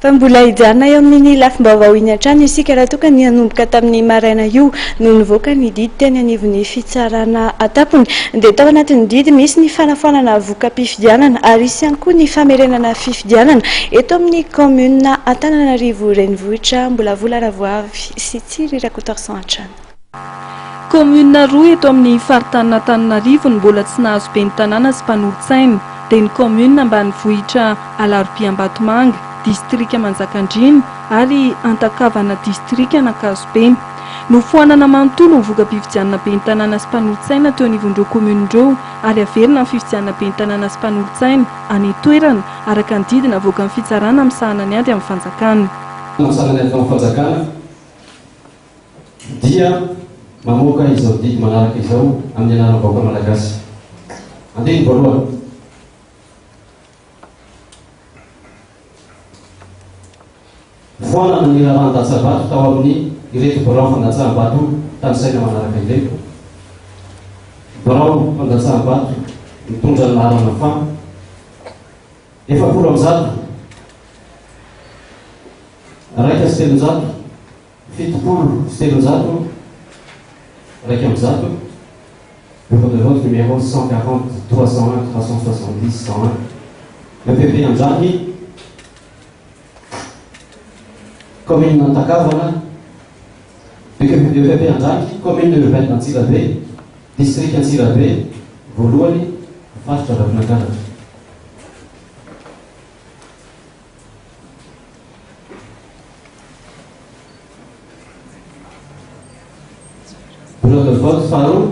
Fa mbola hijanona eo amin'iny lafim-baovao iny hatrany isika raha toa ka ny hanomboka tamin'ny maraina io no nivoaka ny didy teny anivon'ny fitsarana an-tampony. Dia tao anatin'ny didy misy ny fanafoanana voka-pifidianana ary hisy ihany koa ny famerenana fifidianana eto amin'ny kaominina Antananarivo Renivohitra. Mbola Vola Ravoavy sy Tsiry Rakotoarison hatrany. Kaominina roa eto amin'ny faritanin'Antananarivo no mbola tsy nahazo ben'ny tanàna sy mpanolotsaina, dia ny kaominina ambanivohitra Alarobia Ambatomanga, distrika Manjakandriana, ary Antakavana distrikan'Ankazobe. Nofoanana manontolo ny voka-pifidianana ben'ny tanàna sy mpanolotsaina teo anivon'ireo kaominina ireo ary averina ny fifidianana ben'ny tanàna sy mpanolotsaina any an-toerana, araka ny didy navoakan'ny fitsarana misahana ny ady amin'ny fanjakana. Misahana ny ady amin'ny fanjakana. Dia mamoaka izao didy manaraka izao amin'ny anaran'ny vahoaka malagasy. Andininy voalohany. Foanana ny raharahan-datsabato tao amin'ny ireto birao fandatsaham-bato tanisaina manaraka ireto. Birao fandatsaham-bato mitondra ny laharana faha 140, 301, 370, 101, bureau de vote numéro 140 301 370 101, EPP Andrany, Commune Antakavana, EPP Andrany, Commune urbaine Antsirabe, District Antsirabe, voalohany, faritra Vakinankaratra. Bureau de vote faharoa,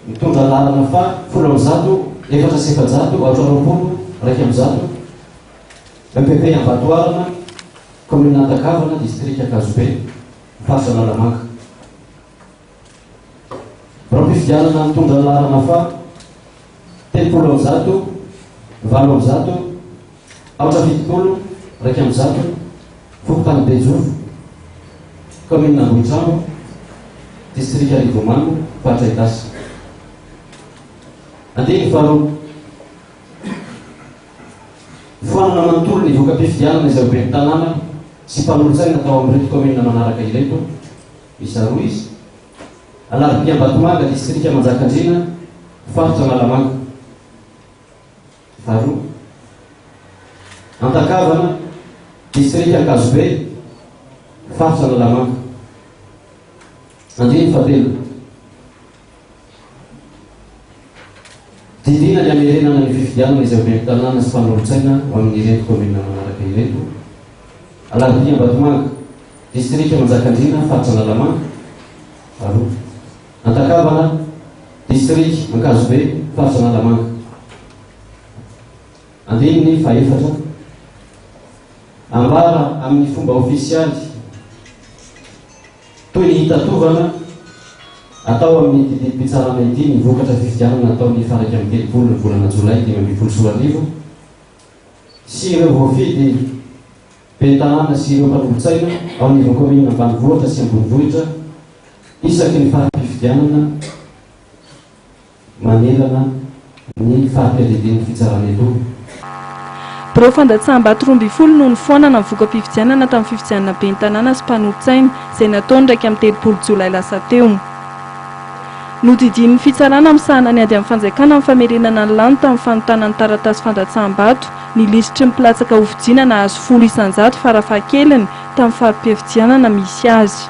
mitondra laharana faha 410 aotra 20 101, EPP Ambatoarana, Commune Antakavana, District Ankazobe, Faritra Analamanga. Biraom-pifidianana mitondra ny laharana faha 130 108 aotra 70 101, Fokontany Bejofo, Kaominina Ambohitrano, Distrika Arivomamo, Faritra Itasy. Andininy faharoa. Foanana manontolo ny voka-pifidianana izay ho ben'ny tanàna sy mpanolotsaina tao amin'ireto kaominina manaraka ireto. Miisa roa izy. Alarobia Ambatomanga, distrika Manjakandriana, faritra Analamanga. Faharoa. Antakavana, distrika Ankazobe, faritra Analamanga. Andininy fahatelo. Didiana ny hamerenana ny fifidianana izay ho ben'ny tanàna sy mpanolotsaina ho amin'ireto kaominina manaraka ireto, Alarobia Ambatomanga, distrika Manjakandriana, faritra Analamanga, faharoa, Antakavana, distrika Ankazobe, faritra Analamanga. Andininy fahefatra. Ambara amin'ny fomba ofisialy. Toy ny hita tovana, atao amin'ity didim-pitsarana ity ny vokatra fifidianana natao ny faha 31 ny volana jolay 2015 sy ireo voafidy ben'ny tanàna sy ireo mpanolotsaina ao anivon'ny kaominina ambanivohitra sy ambonivohitra isaky ny fari-pifidianana manerana ny fari-piadidian'ny fitsarana eto. Birao fandatsaham-bato 12 no nifoanana ny voka-pifidianana tamin'ny fifidianana ben'ny tanàna sy mpanolotsaina, izay natao ny 31 jolay lasa teo. Nodidian'ny fitsarana misahana ny ady amin'ny fanjakana ny famerenana ny lany tamin'ny fanontana ny taratasy fandatsaham-bato, ny lisitry ny mpilatsaka hofidiana nahazo 10% farafahakeliny tamin'ny fari-pifidianana misy azy.